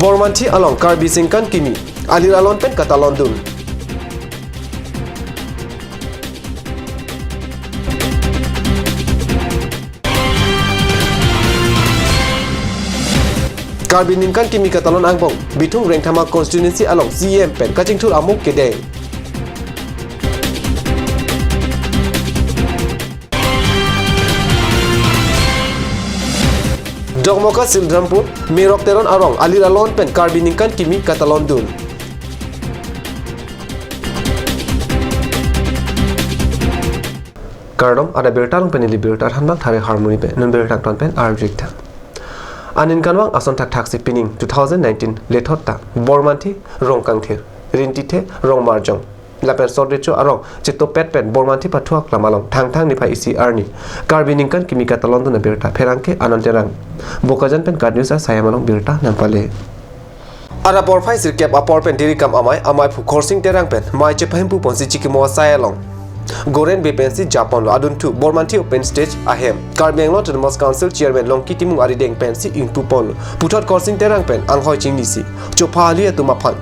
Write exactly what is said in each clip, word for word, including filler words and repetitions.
Bormanthi along Karbi Sengkan Kimi alir alon pen katalon dun. Karbi Ningkan Kimi katalon angbong Bithung Rengthama constituency along C E M pen kachingthur amo kedeng. Dokmoka Silrampur, Merok Teron arong alir alon pen Karbi Ningkan Kimi katalon dun. Kardom, adap birta along pen neli birta thanbang Thare Harmoni pen, non birta angton pen arju-ik tha. Aningkanvang ason thakthaksi pining two thousand nineteen lethot ta Bormanthi, Rongkangthir, Rintithe, Rongmarjong lapen Sordecho arong chetopet pen Bormanthi pathuak lam along Thangthang niphai isi arni Karbi Ningkan Kimi katalon dun abirta pherangke Anand Terang, Bokajan pen KAT News asai hem along birta nangpale. Adap porphai sirkep apor pen Tirikam amei, ameiphu Khorsing Terang pen mei chepahimpu ponsi chikimo asai along goren be pensi japonlo. Adunthu Bormanthi open stage ahem Karbi Anglong Autonomous Council Chairman Longki Timung arideng pensi ingpu ponlo. Puthot Khorsing Terang pen anghoi chingnisi chopha alui atum aphan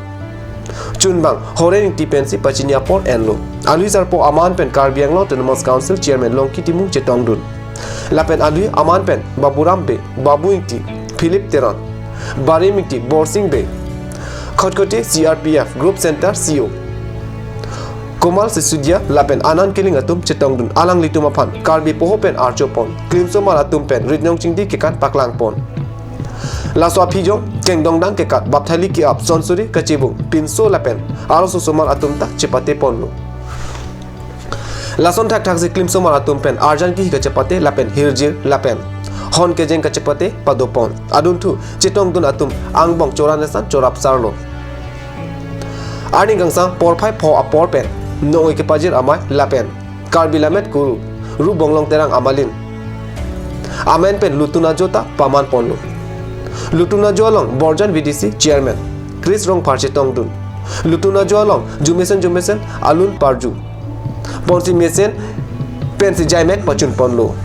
chunbang Horen Ingti pensi pachini apor enlo. Alui sarpo aman pen Karbi Anglong Autonomous Council Chairman Longki Timung chetongdun. Lapen alui aman pen Baburam Bey, Babu Ingti, Philip Teron, Barim Ingti, Borsing Bey, Khatkhati C R P F Group Center C E O Komal Sisudia lapen Anand Killing atum chetongdun alanglitum aphan Karbi poho pen archo pon, klimsomar atum pen ritnong chingdi kekan paklang pon. Laso aphi jong kengdongdang kekat bapthali ke-ap sonsuri kachebung pinso lapen arloso osomar atum ta chepate ponlo. Lason thakthaksi klimsomar atum pen arjan kihi kachepate lapen hirjir lapen hon kejeng kachepate pado pon. Adunthu chetongdun atum angbong choran esan chorap sarlo. Arni kangsam porphai pho apor pen nong-oi kepajir amei lapen Karbi Lammet Kuru Ru Bonglong Terang amalin amen pen lutun ajo ta paman ponlo. Lutun ajo along Borjan V D C Chairman Chris Rongphar chetongdun. Lutun ajo along jumesen jumesen alun parju ponsi mesen pensi jaimek pachun ponlo.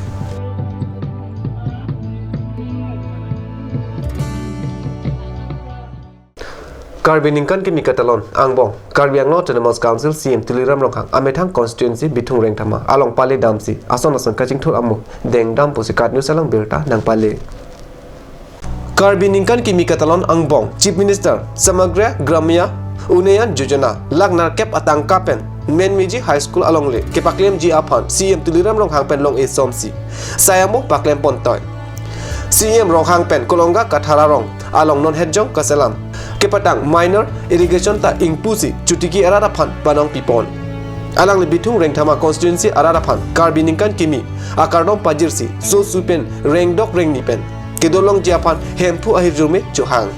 Karbi Ningkan Kimi katalon angbong Karbi Anglong Autonomous Council C E M Tuliram Ronghang amethang constituency Bithung Rengthama along pale damsi ason ason kachingthur amo dengdam pusi KAT News along birta nangpale. Karbi Ningkan Kimi katalon angbong Chief Minister Samagra Gramya Unnayan Yojana lakh nerkep atangka pen Menmeji High School alongle kepaklemji aphan C E M Tuliram Ronghang pen long-e somsi sai amo paklem pontoi. C E M Ronghang pen Kolonga Kathar arong along non hetjong kaselam kepatang minor irrigation ta ingpusi chotiki arat aphan panong pipon. Alangli Bithung Rengthama constituency arat aphan Karbi Ningkan Kimi akardom pajirsi sosu pen rengdok rengni pen kedolongji aphan Hemphu ahirjume chohang.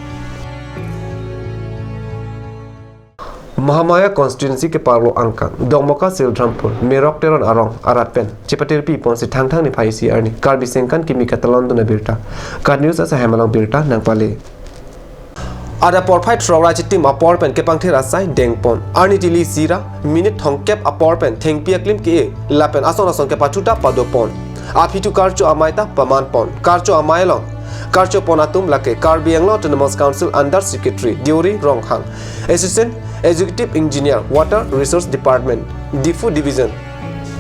Mahamaya constituency keparlo angkang Dokmoka Silrampur Merok Teron arong arat pen chepatirpi ponsi Thangthang niphai isi arni Karbi Sengkan Kimi katalon dun abirta KAT News asai hem along birta nangpale. Adap porphai throk ra chitim apor pen kepangthir asai dengpon. Arni tili isi ra minute thomkep apor pen thengpi aklim ke-e lapen ason ason kepathu ta pado pon. Aphi thu karcho amei ta paman pon. Karcho amei along karcho pon atum lake Karbi Anglong Autonomous Council Under Secretary Deori Ronghang, Assistant Executive Engineer, Water Resource Department, Diphu Division,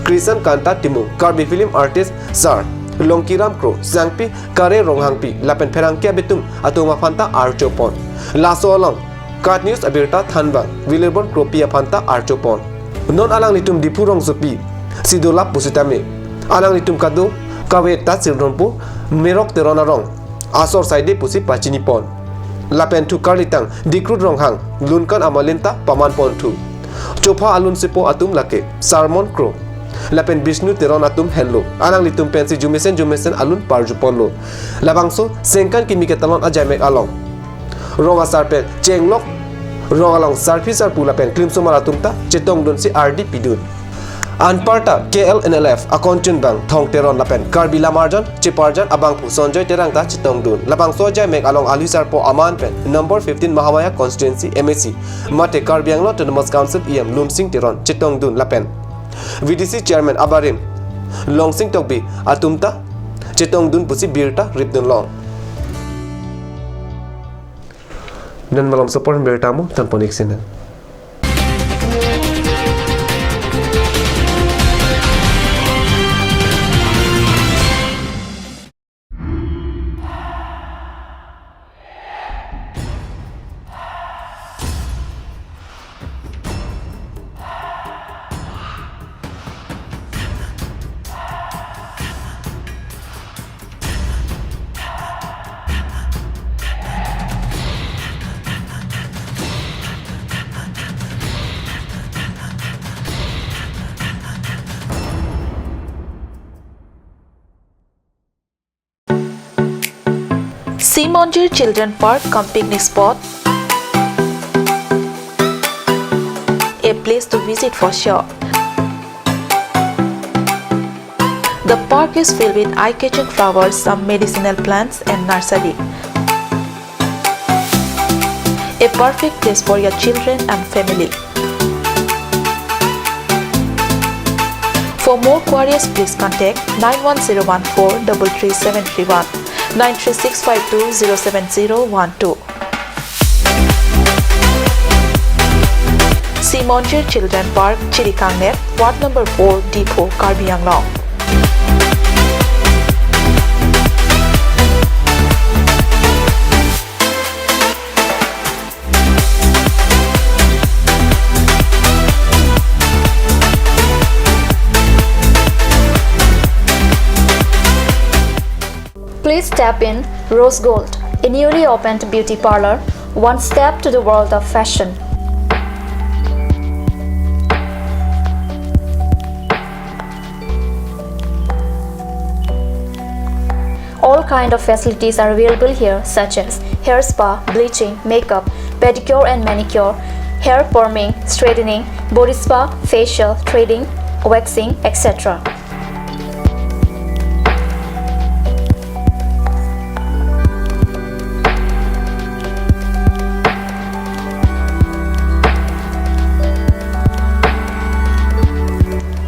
Krishan Kanta Timung, Karbi Film Artist Sar Longkiram Kro, Sangpi Kare Ronghangpi lapen pherangke abitum atum aphan ta archo pon. Laso along KAT News abirta thanbang Willibrord Kropi aphan ta archo pon. Non alanglitum Diphu rongsopi si dolap pusitame alanglitum kadokave ta Silrampur Merok Teron arong asor saide pusi pachini pon. Lapen thu karlitang Dikrut Ronghang Lunkan amalin ta paman pon thu. Chopha alun sepo atum lake Sarmon Kro lapen Bishnu Teron atum henlo. Alanglitum pensi jumesen jumesen alun parju ponlo. Labangso Sengkan Kimi katalon ajaimek along rong asar pen chenglok rong along sarpi sarpo lapen klimsomar atum ta chetongdunsi ardi pidun. Anparta K L N L F akon chunbang Thong Teron lapen Karbi Lamarjan Cheparjan abangphu Sonjoy Terang ta chetongdun. Labangso ajaimek along alui sarpo aman pen number fifteen Mahamaya constituency M A C mate Karbi Anglong Autonomous Council E M Lunsing Teron chetongdun lapen V D C Chairman abarim Longsing Tokbi atum ta chetongdun pusi birta ripdun long. Pini malomso apor birta mo thanpon ik sinang. Simonjir Children Park cum picnic spot, a place to visit for sure. The park is filled with eye-catching flowers, some medicinal plants and nursery. A perfect place for your children and family. For more queries, please contact nine one zero one four double three seven three one, nine three six five two zero seven zero one two. Simonjir Children Park, Chirikangnet, Ward number four, Diphu, Karbi Anglong. Please step in Rose Gold, a newly opened beauty parlor, one step to the world of fashion. All kind of facilities are available here, such as hair spa, bleaching, makeup, pedicure and manicure, hair perming, straightening, body spa, facial, threading, waxing, et cetera.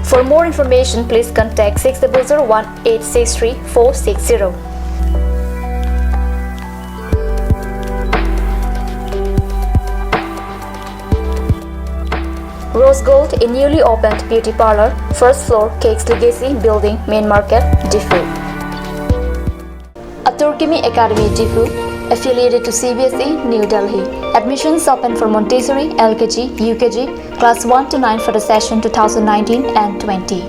For more information, please contact six double zero one eight six three four six zero. Rose Gold, a newly opened beauty parlor, first floor, Cakes Legacy Building, Main Market, Diphu. Atur Kimi Academy, Diphu, affiliated to C B S E, New Delhi. Admissions open for Montessori, L K G, U K G, class one to nine for the session two thousand nineteen and twenty.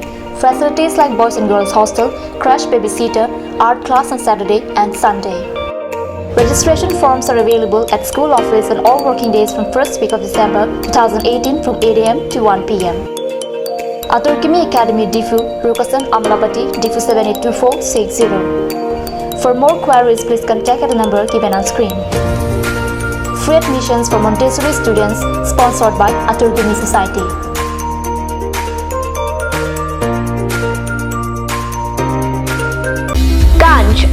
Facilities like boys and girls hostel, crash babysitter, art class on Saturday and Sunday. Registration forms are available at school office on all working days from first week of December two thousand eighteen from eight A M to one P M. Atur Kimi Academy, Diphu, Rukasan Amlapati, Diphu seven eight two four six zero. For more queries, please contact at the number given on screen. Free admissions for Montessori students, sponsored by Atur Kimi Society. Ganj.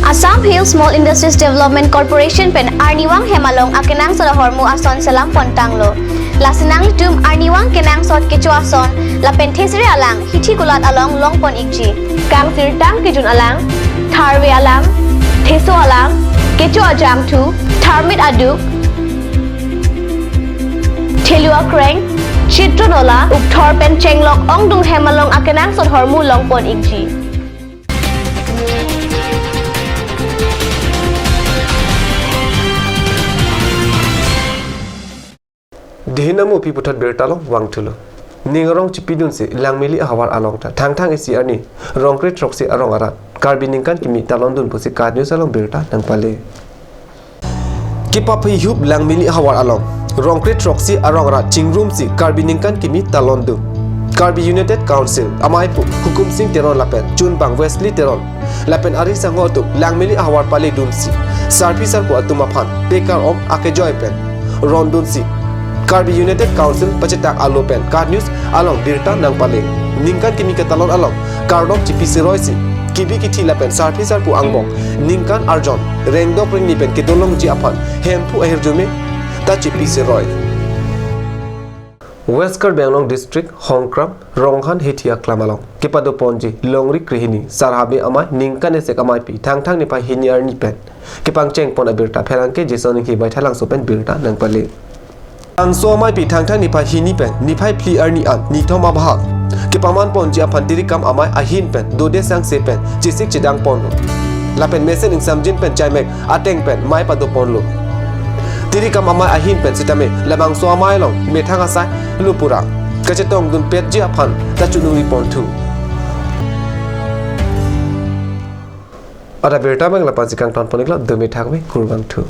Assam Hill Small Industries Development Corporation pen arnivang hem along akenangsot ahormu ason selam pontanglo. Lasi nanglitum arnivang kenangsot kecho ason lapen thesere alang hithi kulat along longpon ikji. Kangsirtang kejun alang, tharve alang, theso alang, kecho ajangthu, tharmit aduk, thelu akreng, chitron ola, ukthor pen chenglok ongdung hem along akenangsot hormu longpon ikji. Dihinamu pi puthot birta along vangthulo. Ning arong chipidunsi Langmili ahavar along ta thangthang isi arni Rongkre throksi arong arat Karbi ningkan kimi talondun pusi KAT News along birta nangpale. Kepaphi hup Langmili ahavar along Rongkre throksi arong arat chingrumsi Karbi ningkan kimi talondun. Karbi United Council amei pu Hukum Sing Teron lapen chunbang Wesley Teron lapen ari sangho atum Langmili ahavar paledunsi sarpi sarpo atum aphan pekar om akejoi pen rondunsi Karbi United Council pachethang alo pen KAT News along birta nangpale. Ningkan kimi ketalon along kardom chipi seroisi kebi kithi lapen sarpi sarpo angbong ningkan arjon rengdok rengni pen kedolongji aphan Hemphu ahirjume ta chipi seroi. West Karbi Anglong District, Hongkram, Ronghan hithi aklam along kepado ponji longri krehini Sarhabi Amei ningkan esek ameipi Thangthang niphai hini arni pen kepangcheng pon abirta pherangke Jason Inghi Baithalangso pen birta nangpale. Bangso ameipi Thangthang niphai hini pen niphai phli arni an nithom abahak kepaman ponji aphan Tirikam Amei ahin pen dode sangse pen chesik chedang ponlo. Lapen mesen ingsamjin pen chaimek ateng pen mei pado ponlo. Tirikam Amei ahin pen sitame labangso amei along methang asai lo pura kachetongdun petji aphan ta choningri ponthu. Ada birta abang lapu-ansi kangton pon-iklo, dumi thakmi, kurvangthu.